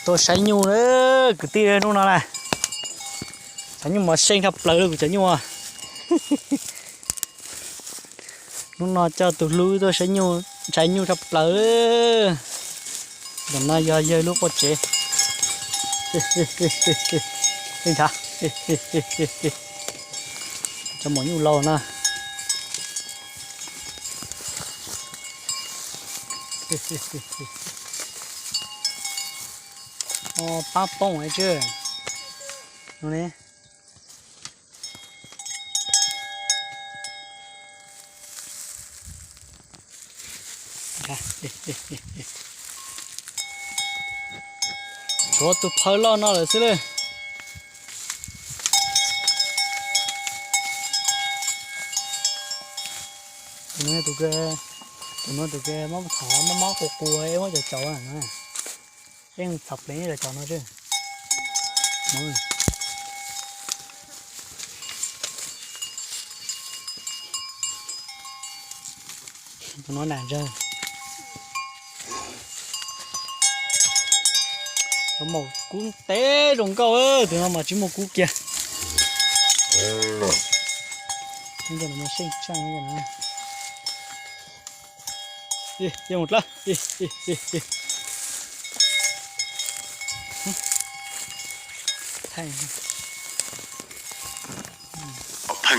Tuaj saib nyuj, kwv tij, hnub no na, saib nyuj mas seej tshaj plaws li kuv cov nyuj. Hnub no coj tus hlub tuaj saib nyuj, ntshai nyuj tshaj plaws. Ntawm no yog yawg lub qub tsev. Ntshav, cov maum nyuj laus na. Pab poob tsi. Tshuav tus phawj loj no lawm xwb lawm. Tus no tus, tus no tus mob, mob mob qus qus, muab cov caum, yeej txhom pleev cov caum no. Tus no na, cov maum kub ntev zoo nkauj, tus no mas tsis muaj kub kiag. Pheej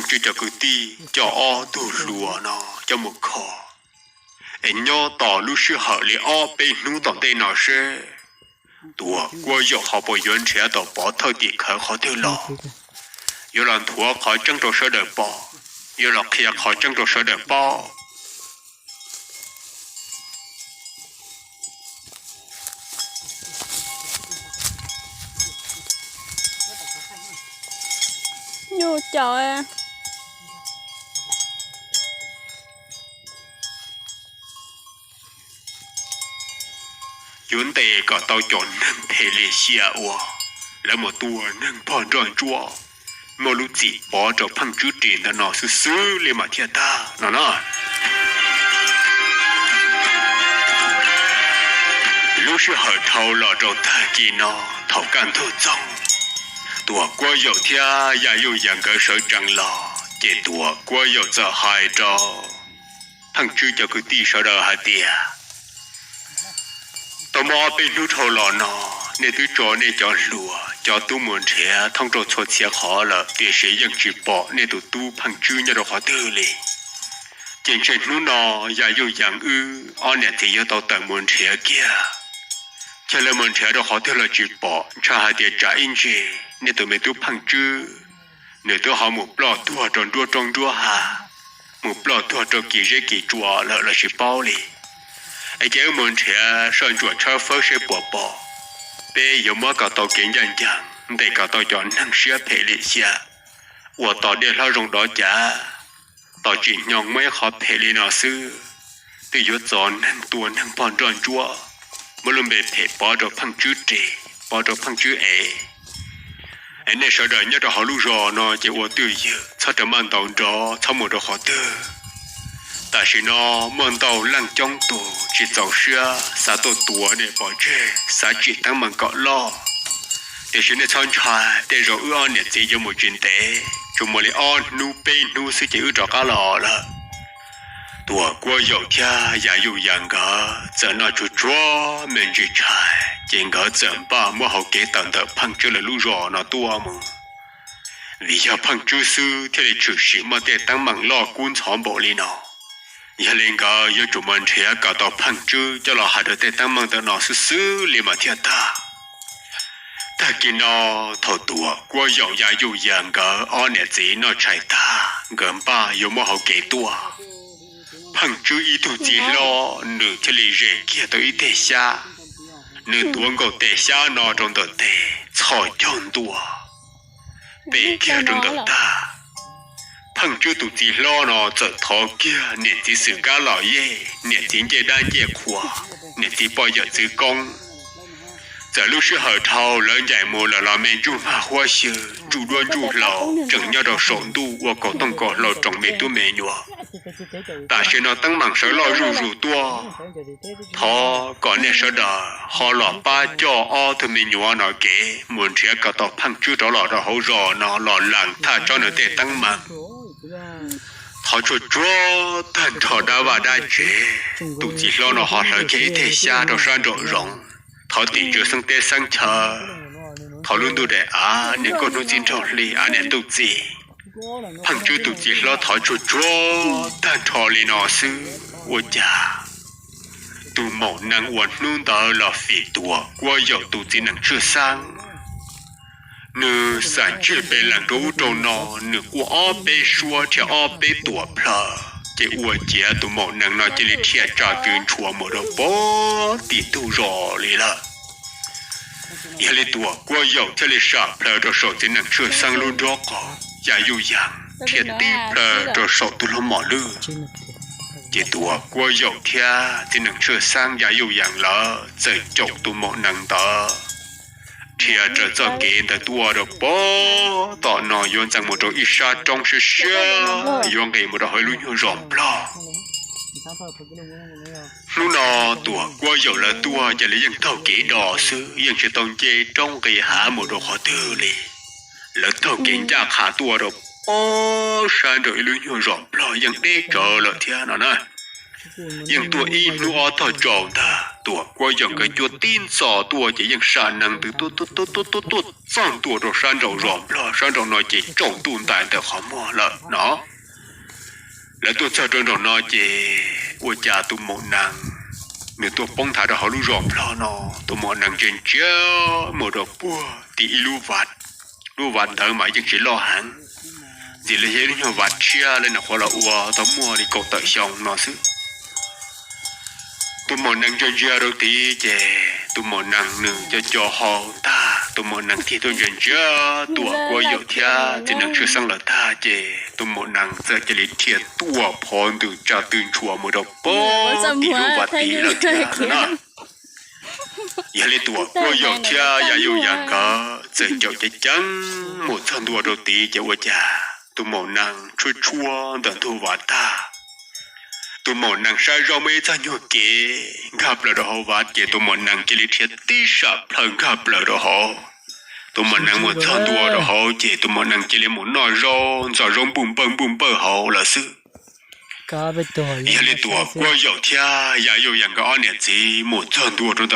Tswb cov kwv tij coj ob tug hluas no coj mus kho, es nyob tos lub sij hawm li ob peb hnub tom ntej no seb Tuam Kuab Yaum ho puas yuav nrhiav tau pov thawj tim khawv qhov twg los, yuav los nthuav qhov tseeb rau sawv daws pom, yuav los qhia qhov tseeb rau sawv daws paub. Nyuj caum. Yuav ntes kom tau cov neeg phem lim hiam uas lawv mus tua neeg pog nroj ntsuab, muaj lub txim pov rau Pheej Tswb ris ntawm no xwb xwb li mas thiaj tag no na. Lub sij hawm dhau los rau tag kis no, thaum kaj ntug txoog, Tuam Kuab Yaum thiab Yaj Yuj Yas nkawd sawv tsees los, ces Tuam Kuab Yaum txawm hais rau Pheej Tswb cov kwv tij sawv daws hais tias, tau muaj ob peb hnub dhau los no, nej twb tso nej cov hluas cov tub mus nrhiav thoob rau txhua txhia qhov lawm, tiam sis yeej tsis pom nej tus tub Pheej Tswb nyob rau qhov twg li. Ces ntshe hnub no Yaj Yuj Yas wb ob niam txiv yuav tau tawm mus nrhiav kiag. Yog lawv mus nrhiav rau qhov twg los tsis pom, ntshai hais tias tsam ib ntsis nej tus me tub Pheej Tswb nws twb ho mus ploj tuag rau nruab roob nruab hav, mus ploj tuag rau kis zeb kis tsua lawm los tsis paub li. Es ces wb mus nrhiav soj ntsuam tshawb fawb seb puas pom, peb yuav muab kom tau kev ncaj ncees, ntes kom tau cov neeg siab phem lim hiam uas tos dej hlob zoo dov cav, tos tsim nyog muaj ib qho phem li no xwb, twb yuav txo neeg tua neeg pog nroj ntsuab, muab lub npe phem pov rau Pheej Tswb ris, pov rau Pheej Tswb ev. Es nej sawv daws nyob rau hauv lub zos no ces ua twj ywm, txhob rov maj ntaus nrov, txhob mus rau qhov twg. Tam sim no muaj ntau leej coob tus tsis txaus siab xav tuaj tuav nej pov tseg, xav tsim teeb meem kom loj. Tiam sis nej txhob ntshai, tej zaum wb ob niam txiv yuav mus tsis ntev, tsuas muaj li ob hnub peb hnub xwb ces wb rov qab los lawm. Tuam Kuab Yaum thiab Yaj Yuj Yas nkawd txawm noj tsuag tsuag me ntsis tshais, ces nkawd txawm npaj muab hau kev tawm ntawm Pheej Tswb lawv lub zos no tuaj mus. Vim yog Pheej Tswb xwb thiaj li tshwm sim muaj tej teeb meem loj kub ntxhov npaum li no. Yog li nkawd yuav tsum mus nrhiav kom tau Pheej Tswb coj los hais rau tej teeb meem ntawm no xwb xwb li mas thiaj tag. Tag kis no, thaum Tuam Kuab Yaum Yaj Yuj Yas nkawd ob niam txiv noj tshais tag, nkawd npaj yuav muab hau kev tuaj, Pheej Tswb ib tug txiv hlob nws thiaj li zes kiag tau ib teg xyab. Nws tuav nkaus teg xyab no rau ntawm tes, txhos caug ntua, pem kiag rau ntawm tag. Pheej Tswb tus txiv hlob no txawm thov kiag niam txiv Xwm Kab Los Yej, niam txiv Ncej Dab Ncej Qhua, niam txiv poj yawm txwv Koob. Txawm lub sij hawm dhau lawv ncaim mus lawm los me ntsuj mag huab xyw, ntsuj duab ntsuj hlauv tseem nyob rau saum ntuj ua kaus tooj kaus hlau roos me tub me nyuam. Tam sim no teeb meem sawv loj zuj zus tuaj, thov kom nej sawv daws ho los pab coj ob tug me nyuam no kev mus nrhiav kom tau pheej tswb rov los rau hauv zos no los lees thaj tsob nws tej teeb meem. Thov tsuag tsuag tag nrho dab vaj dab tsev, tus txiv hlob no ho hlawv kiag ib teg xyab rau sab nraum zoov. Thov tim tswv xeeb teb xeeb chaw, thov lub ntuj daim av niam nkauj hnub txij nraug hli av niam ntuj txiv, pheej tswb tus txiv hlob thov tsuag tsuag tag nrho li no xwb. Ua cas tus maum nees uas hnub ntawd los fim Tuam Kuab Yaum tus txiv nees tshwj xeeb, nws xam ntswg pes lees rau ub rau no, nws quaj ob peb suab thiab ob peb tuam plhaw, ces ua ciav tus maum nees no cia li dhia tsa tw ntshuav mus rau pem tim ntug zos li lawm. Yog li Tuam Kuab Yaum thiaj li sam plhaw rau saum txiv nees tshwj xeeb lub nrob qaum, ya yuj yam dhia tib plhaw rau saum tus hlob mom lwj. Ces Tuam Kuab Yaum thiab txiv nees tshwj xeeb ya yuj yam lawv txawm caum tus maum nees ntawd dhia raws txoj kev ntawd tuaj rau pem tom no yuav ntxeev mus rau ib sab roob siab siab yuav nqis mus rau hauv ib lub nyuag zos nplog. Hnub no Tuam Kuab Yaum lawv tuaj ces lawv yeej taug kev do xwb, yeej tsis tau nce roob nqis hav mus rau qhov twg li. Lawv taug kev ncaj qha tuaj rau pem sab nraum ib lub nyuag zos nplog yeej deb tsawv lawm thiab no na. Yeej tuaj ib hnub ob tog tsaus ntag, Tuam Kuab Yaum nkawd cuab tib ntxov tuaj ces yeej sam nees ntws tuaj tuaj tuaj tuaj tuaj txog ntua rau sab nraum zos nplog, sab nraum no ces tsaus ntuj ntais ntawm qhov muag lawm no. Lawv tuaj txog rau nraum no ces ua cas tus maum nees nws tuaj poob nthav rau hauv lub zos nplog no. Tus maum nees ntsia ntsia mus rau puag tim ib lub vaj, lub vaj ntawd mas yeej tsis loj heev, ntxim li yog ib lub nyuag vaj tshiab li nyuam qhuav los ua tau muaj li kaum tawm xyoo no xwb. Tus maum nees ntsia ntsia rau tid ces tus maum nees nws co co hau ntag, tus maum nees tig tuaj ntsia ntsia Tuam Kuab Yaum thiab txiv nees tshwj xeeb lawv tag ces tus maum nees txawm cia li dhia tuaj phov ntws tsa tw ntshuav mus rau pem tim lub vaj tid lawm thiab na. Yog li Tuam Kuab Yaum thiab ya yuj yam nkawd txawm caum ceev ceev mus txog ntua rau tid ces ua cas tus maum nees tshuab tshuab ntawm ntug vaj tag. Tus maum nees saib zoo muaj ib txoj nyuag kev nkag plaws rau hauv vaj ces tus maum nees cia li dhia tib sam plhaw nkag plaws rau hauv. Tus maum nees mus txog ntua rau hauv ces tus maum nees cia li mus noj zaub ntxo zaub npuj npawj npuj npawj hauv lawm xwb. Yog li Tuam Kuab Yaum thiab ya yuj yam nkawd ob niam txiv mus txog ntua rau